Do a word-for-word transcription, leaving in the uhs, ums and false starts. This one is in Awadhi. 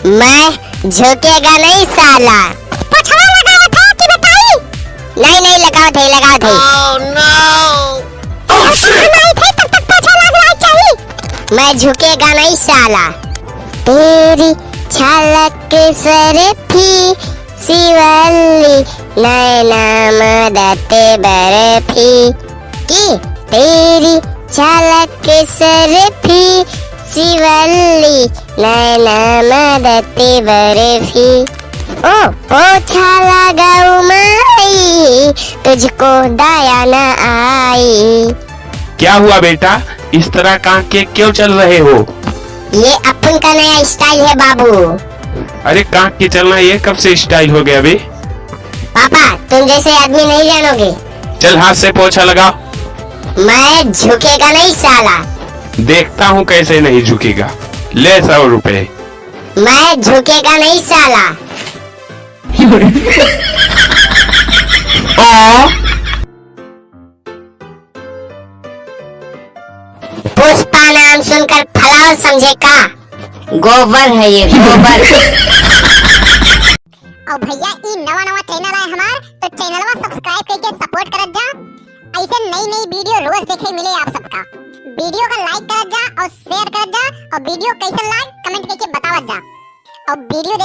मैं झुकेगा नहीं साला। पोछवा लगावत है कि बताई? नहीं, नहीं, लगावत है, लगावत है। Oh, no! ए, हम आई थे, तब तक पोछा लाग रहा चाहिए। मैं झुकेगा नहीं साला। तेरी छलक सरफी शिवल्ली नैना मदद बर्फी। की तेरी छलक सरफी शिवल्ली नैना मदद बर्फी। ओ पोछा लगाऊ माई, तुझको दया न आई। क्या हुआ बेटा, इस तरह कांख के क्यों चल रहे हो? ये अपन का नया स्टाइल है बाबू। अरे, कांख के चलना ये कब से स्टाइल हो गया बे? पापा, तुम जैसे आदमी नहीं जानोगे। चल, हाथ से पोछा लगा। मैं झुकेगा नहीं साला। देखता हूँ कैसे नहीं झुकेगा। ले सौ रुपए। मैं झुकेगा नहीं साला। ओ। पुष्पा नाम सुनकर फलावर समझे का? गोबर है ये, गोबर। और भैया, ई नवा नवा चैनल है हमार, तो चैनलवा सब्सक्राइब करके सपोर्ट करत जा। ऐसे नई नई वीडियो रोज देखे मिले आप सबका। वीडियो का लाइक करत जा और शेयर करत जा, और वीडियो कैसन लाग कमेंट करके बतावत जा। और वीडियो